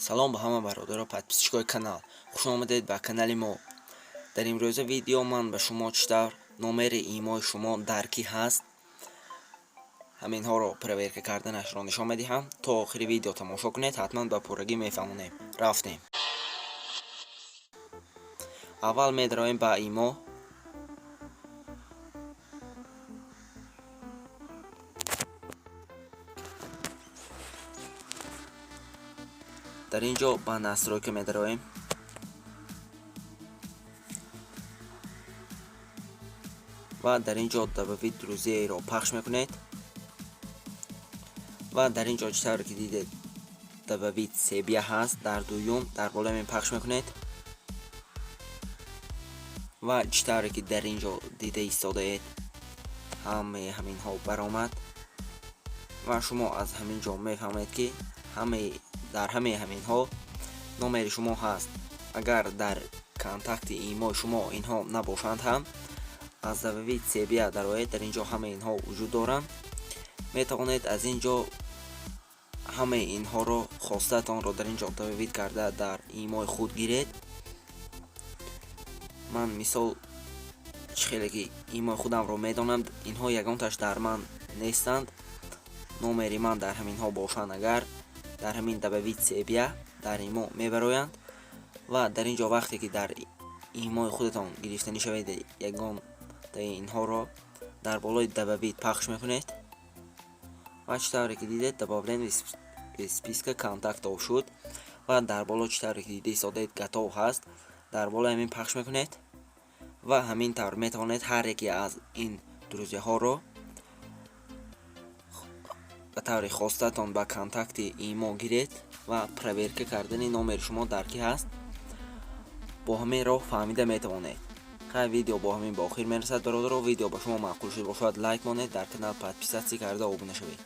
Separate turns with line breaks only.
Салом ба ҳама бародаро, подписчикои канал, хуш омадед ба канали мо. Дар имрӯза видео ман ба шумо чӣ тавр номери имои шумо дар кӣ ҳаст, ҳаминҳоро проверка карданашро нишон медиҳам. То охири видео тамошо кунед, ҳатман ба пуррагӣ мефаҳмонем. Рафтем. Аввал медароем ба имо. Дар ин ҷо ба настройка медароем ва дар ин ҷо добавить друзейро пахш мекунед. Ва дар ин ҷо, чӣ тавре ки дидед, добавить себя ҳаст, дар дуюм дар болои ҳамин пахш мекунед. Ва чӣ тавре ки дар ин ҷо дида истодаед, ҳамаи ҳаминҳо баромад ва шумо аз ҳамин ҷо мефаҳмед, ки ҳамаи дар ҳамаи ҳаминҳо номери шумо ҳаст. Агар дар контакти имои шумо инҳо набошанд ҳам, аз добавить себя дароед, дар ин ҷо ҳамаи инҳо вуҷуд доранд. Метавонед аз ин ҷо ҳамаи инҳоро хостаатонро дар ин ҷо добавить карда, дар имои худ гиред. Ман мисол, чӣ хеле ки имои худамро медонам, инҳо ягонташ дар ман нестанд. Номери ман дар ҳаминҳо бошанд агар, дар ҳамин добавить себя дар имо мебароянд. Ва дар ин ҷо вақте ки дар имои худатон гирифтанӣ шавед, ягонтаи инҳоро дар болои добавить пахш мекунед ва чӣ тавре ки дидед, добавлен списка контактов шуд. Ва дар боло, чӣ тавре ки дида истодаед, готов ҳаст, дар болои ҳамин пахш мекунед. Ва ҳамин тавр метавонед ҳар яке аз ин друзьяҳоро ба таври хостаатон ба контакти имо гиред ва проверка кардани номери шумо дар кӣ ҳаст бо ҳамин роҳ фаҳмида метавонед. Хай, видео бо ҳамин ба охир мерасад, бародаро. Видео ба шумо маъқул шуд бошад, лайк монед, дар канал подписаться карда обуна шавед.